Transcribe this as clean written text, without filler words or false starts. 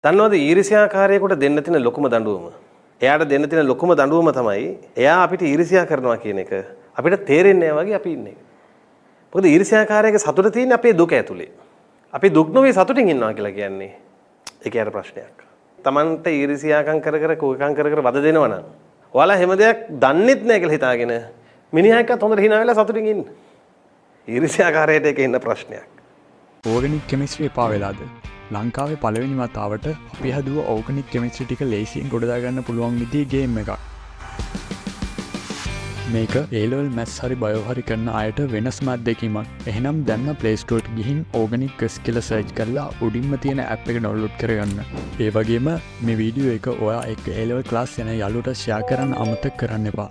දන්නවද ඊර්ෂ්‍යාකාරයෙකුට දෙන්න තියෙන ලොකුම දඬුවම? එයාට දෙන්න තියෙන ලොකුම දඬුවම තමයි එයා අපිට ඊර්ෂ්‍යා කරනවා කියන එක අපිට තේරෙන්නේ නැහැ වගේ අපි ඉන්නේ. මොකද ඊර්ෂ්‍යාකාරයාගේ සතුට තියෙන්නේ අපේ දුක ඇතුලේ. අපි දුක් නොවී සතුටින් ඉන්නවා කියලා කියන්නේ ඒක යාට ප්‍රශ්නයක්. තමන්ට ඊර්ෂ්‍යාකම් කර කර කෝකම් කර කර වද දෙනවා නම් ඔයාලා හැම දෙයක් දන්නෙත් නැහැ කියලා හිතාගෙන මිනිහා එක්කත් හොඳට හිනා වෙලා සතුටින් ඉන්න. ඊර්ෂ්‍යාකාරයට ඒක ඉන්න ප්‍රශ්නයක්. ඕගනික් කෙමිස්ට්‍රි එපා වෙලාද? ලංකාවේ පළවෙනි වතාවට අපි හැදුව ඕගනික් කෙමිස්ට්‍රි ටික ලේසියෙන් ගොඩදා ගන්න පුළුවන් විදිහේ ගේම් එකක්. මේක ඒ ලෙවල් මැත්ස් හරි බයෝ හරි කරන අයට වෙනස්ම අත්දැකීමක්. එහෙනම් දැන්ම Play Store එකට ගිහින් ඕගනික් ක්වෙස්ට් කියලා සර්ච් කරලා උඩින්ම තියෙන ඇප් එක ඩවුන්ලෝඩ් කරගන්න. ඒ වගේම මේ වීඩියෝ එක ඔයා එක්ක ඒ ලෙවල් ක්ලාස් යන යාළුවට ෂෙයා කරන්න අමතක කරන්න එපා.